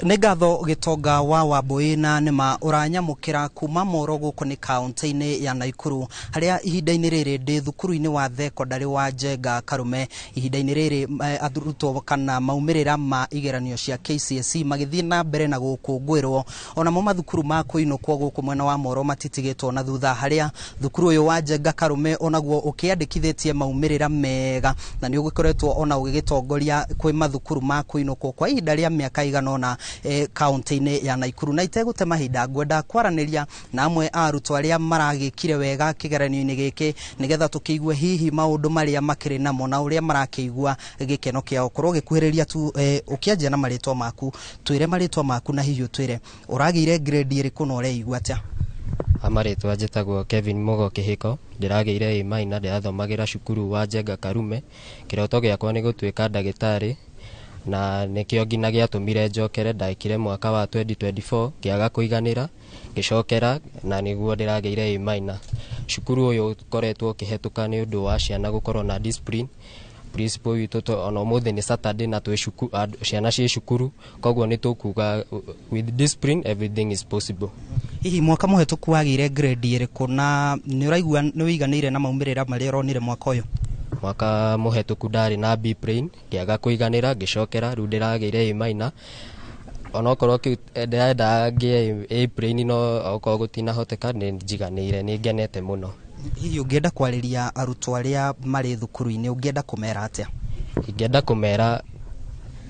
Nĩ ngatho Gĩtonga wa Wambui, na nĩma ũranyamũkĩra kuma Moro gũkũ nĩ kaunti-inĩ ya Naikuru, harĩa ihinda-inĩ rĩrĩ ndĩ thukuru-inĩ wa thekondarĩ wa Njenga Karume. Ihinda-inĩ rĩrĩ arutwo kana maumĩrĩra ma igeranio cia KCSE magĩthiĩ na mbere na gũkũngũĩrwo, onamo mathukuru ma kũinũkwo gũkũ mwena wa Moro matitigĩtwo na thutha, harĩa thukuru ũyũ wa Njenga Karume onaguo ũkĩandĩkithĩtie maumĩrĩra mega na nĩ ũgĩkoretwo ona ũgĩgĩtongoria kwĩ mathukuru ma kũinũkwo kwa ihinda rĩa mĩaka igana ũna kaunti-inĩ ya Naikuru. Na itegũte mahinda, ngwenda kwaranĩria na amwe a arutwo arĩa maragĩkire wega kĩgeranio-inĩ gĩkĩ, nĩgetha tũkĩigue hihi maũndũ marĩa makĩrĩ namo na ũrĩa marakĩigua gĩkeno kĩao. Korwo ũgĩkuhĩrĩria tu, ũkĩanjia na marĩtwa maku, twĩre marĩtwa maku na hihi ũtwĩre ũragĩire grade ĩrĩkũ na ũreigua atĩa. Marĩtwa njĩtagwo Kevin Mugo Kĩhĩko, ndĩragĩire A minor, ndĩrathomagĩra cukuru wa Njenga Karume. Kĩroto gĩakwa nĩ gũtuĩka ndagĩtarĩ, na nĩkĩo nginya gĩatũmire njokere. Ndekire mwaka wa 2024, ngĩaga kũiganĩra, ngĩcokera na nĩguo ndĩragĩire A minor. Cukuru ũyũ ũkoretwo ũkĩhetũka nĩ ũndũ wa ciana gũkorwo na discipline. Principal witũ, ona ũmũthĩ nĩ Saturday na twĩ cukuru, ciana ciĩ cukuru, koguo nĩ tũkuga with discipline everything is possible. Hihi mwaka mũhetũku wagĩire grade ĩrĩkũ, na nĩ ũraigua nĩ ũiganĩire na maumĩrĩra marĩa ũronire mwaka ũyũ? Mwaka mũhetũku ndarĩ na B plain, ngĩaga kũiganĩra, ngĩcokera, rĩu ndĩragĩire A minor. Onokorwo kĩu ndĩrendaga ngĩe A plain, no okorwo gũtinahoteka, nĩ njiganĩire, nĩ ngenete mũno. Hihi ũngĩenda kwarĩria arutwo arĩa marĩ thukuru-inĩ, ũngĩenda kũmera atĩa? Ingĩenda kũmera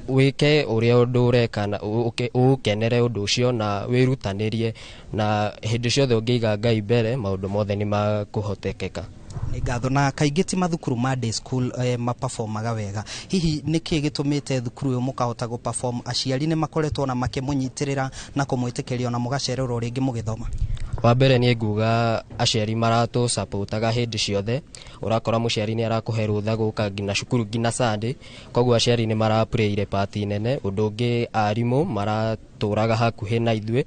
wĩke ũrĩa ũndũ ũreka na ũkenere ũndũ ũcio na wĩrutanĩrie, na hĩndĩ ciothe ũngĩiga Ngai mbere, maũndũ mothe nĩ makũhotekeka. Nĩ ngatho. Na kaingĩ ti mathukuru ma day school maperformaga wega. Hihi nĩ kĩĩ gĩtũmĩte thukuru ũyũ mũkahota gũ-perform? Aciari nĩ makoretwo na makĩmũnyitĩrĩra na kũmwĩtĩkĩria ona mũgacererwo rĩngĩ mũgĩthoma? Wa mbere, niĩ nguga aciari maratũ supportaga hĩndĩ ciothe. Ũrakora mũciari nĩ arakũhe rũtha gũka nginya cukuru nginya Sunday, koguo aciari nĩ maraplayire part nene. Ũndũ ũngĩ, arimũ maratũraga hakuhĩ na ithuĩ,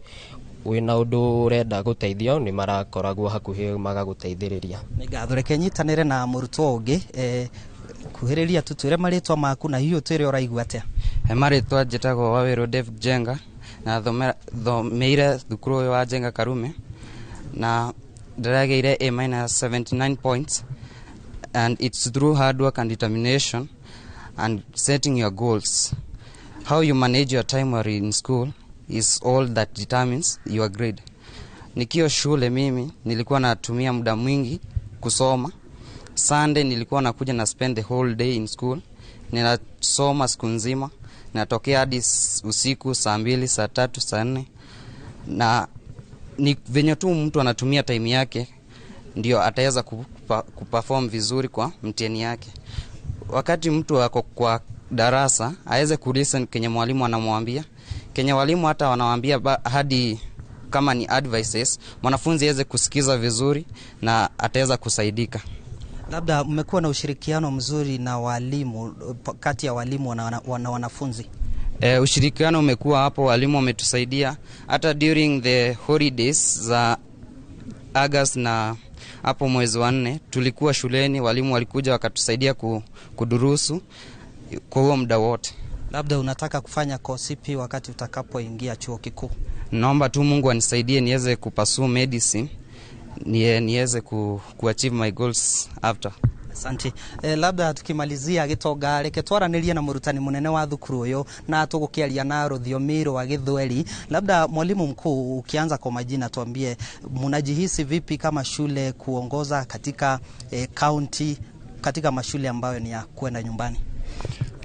wĩna ũndũ ũrenda gũteithio nĩ marakoragwo hakuhĩ magagũteithĩrĩria. Nĩ ngatho. Reke nyitanĩre na mũrutwo ũngĩ. Kuhĩrĩria tu, twĩre marĩtwa maku na hihi ũtwĩre ũraigua atĩa. He marĩtwa njĩtagwo Wawerũ David Jenga, na thomeire thukuru ũyũ wa Njenga Karume, na ndĩragĩire A minus 79 points, and it's through hard work and determination and setting your goals. How you manage your time while in school is all that determines your grade. Nikiwa shule mimi nilikuwa natumia muda mwingi kusoma. Sunday nilikuwa nakuja na spend the whole day in school. Ninasoma siku nzima, natokea hadi usiku saa 2, saa 3, saa 4, na ni venye tu mtu anatumia time yake ndio ataweza kuperform vizuri kwa mtihani yake. Wakati mtu ako kwa darasa, aweze kulisten kenye mwalimu anamwambia, kenye walimu hata wanawaambia hadi kama ni advices, mwanafunzi aweze kusikiza vizuri na ataweza kusaidika. Labda mmekuwa na ushirikiano mzuri na walimu, kati ya walimu na wanafunzi? Ushirikiano umekuwa hapo, walimu wametusaidia hata during the holidays za August na hapo mwezi wa nne tulikuwa shuleni, walimu walikuja wakatusaidia kudurusu kwa huo muda wote. Labda unataka kufanya kosi ipi wakati utakapoingia chuo kikuu? Naomba tu Mungu anisaidie niweze kupursue medicine, niweze kuachieve my goals after. Asante. Labda tukimalizia, Gitonga, reke twaranirie na murutani munene wa thukuru uyu na tugukiaria na rũthiomi rwa Gĩthweri. Labda mwalimu mkuu, ukianza kwa majina, tuambie mnajihisi vipi kama shule kuongoza katika county katika mashule ambayo ni ya kwenda nyumbani?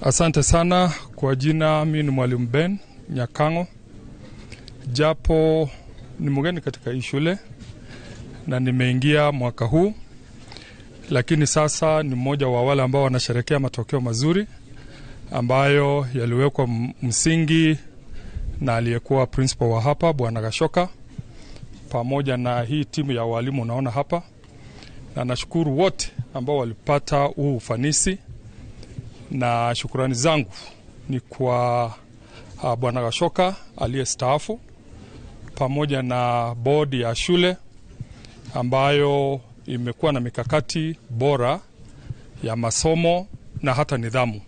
Asante sana kwa jina, mi ni mwalimu Ben Nyakango, japo ni mgeni katika hii shule na nimeingia mwaka huu, lakini sasa ni mmoja wa wale ambao wanasherekea matokeo mazuri ambayo yaliwekwa msingi na aliyekuwa principal wa hapa, Bwana Gashoka, pamoja na hii timu ya walimu unaona hapa, na nashukuru wote ambao walipata huu ufanisi, na shukurani zangu ni kwa Bwana Gashoka aliyestaafu pamoja na bodi ya shule ambayo imekuwa na mikakati bora ya masomo na hata nidhamu.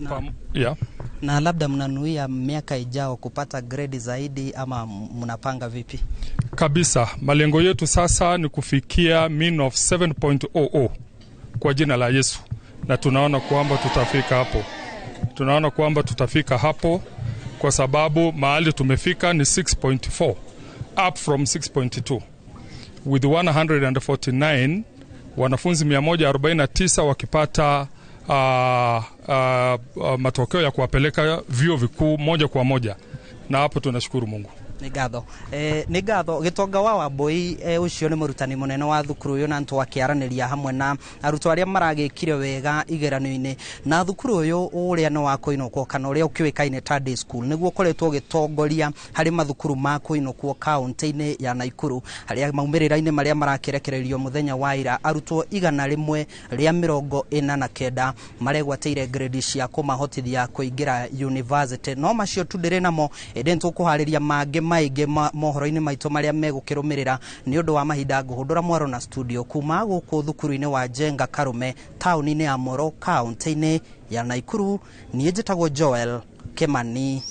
Na, yeah. Na Na labda mnanuia miaka ijao kupata gredi zaidi ama mnapanga vipi? Kabisa, malengo yetu sasa ni kufikia mean of 7.00 kwa jina la Yesu, na tunaona kwamba tutafika hapo. Tunaona kwamba tutafika hapo kwa sababu mahali tumefika ni 6.4 up from 6.2 with 149 wanafunzi 149 wakipata matokeo ya kuwapeleka vyuo vikuu moja kwa moja, na hapo tunashukuru Mungu. Nĩ ngatho nĩ ngatho Gĩtonga wa Wambui. Ũcio nĩ mũrutani mũnene wa thukuru ũyũ na nĩtwakĩaranĩria hamwe na arutwo arĩa maragĩkire wega igeranio-inĩ. Na thukuru ũyũ ũrĩa nĩ wa kũinũkwo kana ũrĩa ũkĩũĩkaine ta day school nĩguo ũkoretwo ũgĩtongoria harĩ mathukuru ma kũinũkwo kaũntĩ-inĩ ya Naikuru, harĩa maumĩrĩra-inĩ marĩa marakĩrekererio mũthenya wa ira arutwo 149 maregwatĩire grade cia kũmahotithia kũingĩra university. No macio tu ndĩrĩ namo, ĩndĩ nĩtũkũharĩria mangĩ maingĩ mohoro-inĩ maitũ marĩa megũkĩrũmĩrĩra. Nĩ ũndũ wa mahinda ngũhũndũra mwaro na studio kuma gũkũ thukuru-inĩ wa Njenga Karume, taũni-inĩ ya Moro, kaũntĩ-inĩ ya Naikuru. Niĩ njĩtagwo Joel Kimani.